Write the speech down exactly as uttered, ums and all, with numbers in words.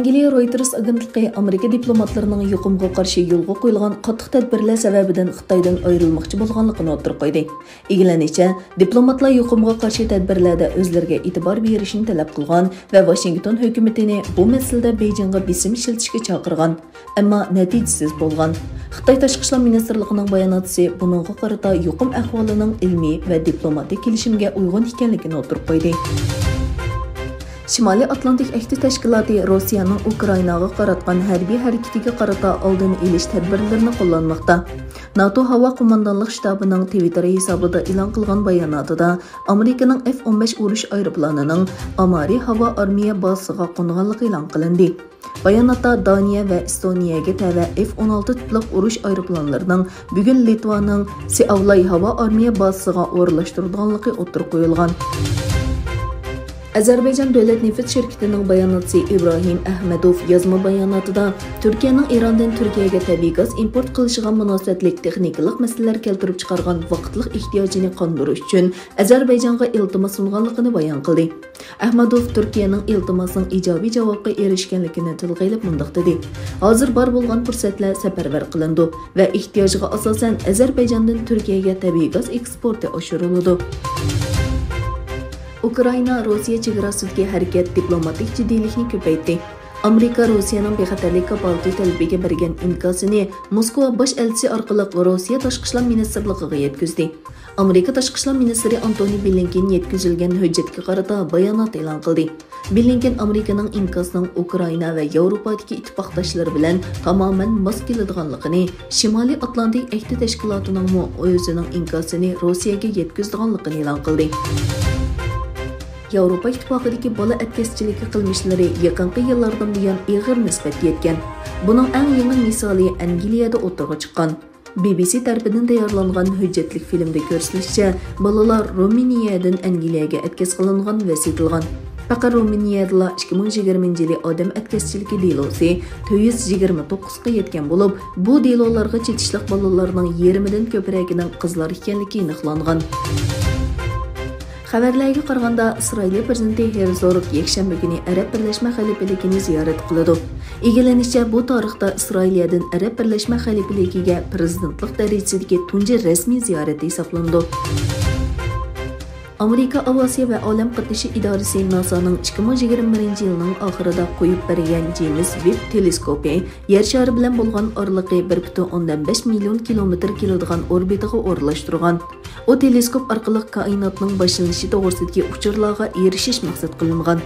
ئىلى رويتېرس ئاگېنتلىقى ئامېرىكا دىپلوماتلىرىنىڭ يۇقۇمغا قارشى يولغا قويۇلغان قاتتىق تەدبىرلەر سەۋەبىدىن خىتايدىن ئايرىلماقچى بولغانلىقىنى ئوتتۇرىغا قويدى. ئىگىلەنىشىچە، دىپلوماتلار يۇقۇمغا قارشى تەدبىرلەردە ئۆزلىرىگە ئېتىبار بېرىشنى تەلەپ قىلغان ۋە ۋاشىنگتون ھۆكۈمىتىنى بۇ مەسىلىدە بېيجىڭغا بېسىم ئىشلىتىشكە چاقىرغان، ئەمما نەتىجىسىز بولغان. خىتاي تاشقى ئىشلار مىنىستىرلىقىنىڭ باياناتچىسى بۇنىڭغا قارىتا يۇقۇم ئەھۋالىنىڭ ئىلمىي ۋە دىپلوماتىك كېلىشىمگە ئۇيغۇن ئىكەنلىكىنى ئوتتۇرىغا قويدى. شىمالىي ئاتلانتىك ئەھدى تەشكىلاتى روسىيەنىڭ ئۇكرائىناغا قاراتقان ھەربىي ھەرىكىتىگە قارىتا ئالدىنى ئېلىش تەدبىرلىرىنى قوللانماقتا. ناتو ھاۋا قوماندانلىق شتابىنىڭ تىۋىتتېر ھېسابىدا ئېلان قىلغان باياناتىدا، ئامېرىكىنىڭ ئېف ئون بەش ئۇرۇش ئايروپىلانىنىڭ ئامارى ھاۋا ئارمىيە بازىسىغا قونغانلىقى ئېلان قىلىندى. باياناتتا دانىيە ۋە ئېستونىيەگە تەۋە ئېف ئون ئالتە تىپلىق ئۇرۇش ئايروپىلانلىرىنىڭ بۈگۈن لىتۋانىڭ سىئاۋلاي ھاۋا ئارمىيە بازىسىغا ئورۇنلاشتۇرۇلىدىغانلىقى ئوتتۇرىغا قويۇلغان. ئەزەربەيجان دۆلەت نېفىت شىركىتىنىڭ باياناتچىسى ئىبراھىم ئەھمەدوف يازما باياناتىدا، تۈركىيەنىڭ ئىراندىن تۈركىيەگە تەبىئىي گاز ئىمپورت قىلىشىغا مۇناسىۋەتلىك تېخنىكىلىق مەسىلىلەر كەلتۈرۈپ چىقارغان ۋاقىتلىق ئېھتىياجىنى قاندۇرۇش ئۈچۈن ئەزەربەيجانغا ئىلتىماس سۇنغانلىقىنى بايان قىلدى. ئەھمەدوف تۈركىيەنىڭ ئىلتىماسنىڭ ئىجابىي جاۋابقا ئېرىشكەنلىكىنى تىلغا ئېلىپ مۇنداق دېدى: ھازىر بار بولغان پۇرسەتلەر سەپەرۋەر قىلىنىدۇ ۋە ئېھتىياجغا ئاساسەن ئەزەربەيجاندىن تۈركىيەگە تەبىئىي گاز ئېكسپورتى ئاشۇرۇلىدۇ. ئۇكرائىنا روسىيە چېگراسىدىكى ھەرىكەت دىپلوماتىك جىددىيلىكنى كۆپەيتتى. ئامېرىكا روسىيەنىڭ بىخەتەرلىك كاپالىتى تەلىپىگە بەرگەن ئىنكاسىنى موسكۋا باش ئەلچىسى ئارقىلىق روسىيە تاشقى ئىشلار مىنىستىرلىقىغا يەتكۈزدى. ئامېرىكا تاشقى ئىشلار مىنىستىرى ئانتونى بلىنكېن يەتكۈزۈلگەن ھۆججەتكە قارىتا بايانات ئېلان قىلدى. بلىنكېن ئامېرىكىنىڭ ئىنكاسىنىڭ ئۇكرائىنا ۋە ياۋروپادىكى ئىتتىپاقداشلىرى بىلەن تامامەن ماس كېلىدىغانلىقىنى، شىمالىي ئاتلانتىك ئەھدى تەشكىلاتىنىڭمۇ ئۆزىنىڭ ئىنكاسىنى روسىيەگە يەتكۈزىدىغانلىقىنى ئېلان قىلدى. ياۋروپا ئىتتىپاقىدىكى بالا ئەتكەسچىلىكى قىلمىشلىرى يېقىنقى يىللاردىن بۇيان ئېغىر نىسبەتكە يەتكەن. بۇنىڭ ئەڭ يېڭى مىسالى ئەنگلىيەدە ئوتتۇرىغا چىققان. بى بى سى تەرىپىدىن تەييارلانغان ھۆججەتلىك فىلىمدە كۆرسىتىلىشىچە، بالىلار رومىنىيەدىن ئەنگلىيەگە ئەتكەس قىلىنغان ۋە سېتىلغان. پەقەت رومىنىيەدىلا ئىككى مىڭ يىگىرمىنچى يىلى ئادەم ئەتكەسچىلىكى دېلوسى تۆت يۈز يىگىرمە توققۇزغا يەتكەن بولۇپ، بۇ دېلولارغا چېتىشلىق بالىلارنىڭ يېرىمىدىن كۆپرەكىنىڭ قىزلار ئىكەنلىكى ئېنىقلانغان. خەۋەرلەرگە قارىغاندا، ئىسرائىلىيە پىرېزىدېنتى ھېرزوگ يەكشەنبە كۈنى ئەرەب بىرلەشمە خەلىپىلىكىنى زىيارەت قىلىدۇ. ئىگىلىنىشىچە، بۇ تارىختا ئىسرائىلىيەدىن ئەرەب بىرلەشمە خەلىپىلىكىگە پىرېزىدېنتلىق دەرىجىسىدىكى تۇنجى رەسمىي زىيارەت ھېسابلىنىدۇ. ئامېرىكا ئاۋىئاتسىيە ۋە ئالەم قاتنىشى ئىدارىسى ناسانىڭ ئىككى مىڭ يىگىرمە بىرىنچى يىلنىڭ ئاخىرىدا قويۇپ بەرگەن جېيمس ۋېب تېلېسكوپى يەر شارى بىلەن بولغان ئارىلىقى بىر پۈتۈن ئوندىن بەش مىليون كىلومېتىر كېلىدىغان ئوربىتىغا ئورۇنلاشتۇرغان. ئۇ تېلېسكوپ ئارقىلىق كائىناتنىڭ باشلىنىشى توغرىسىدىكى ئۇچۇرلارغا ئېرىشىش مەقسەت قىلىنغان.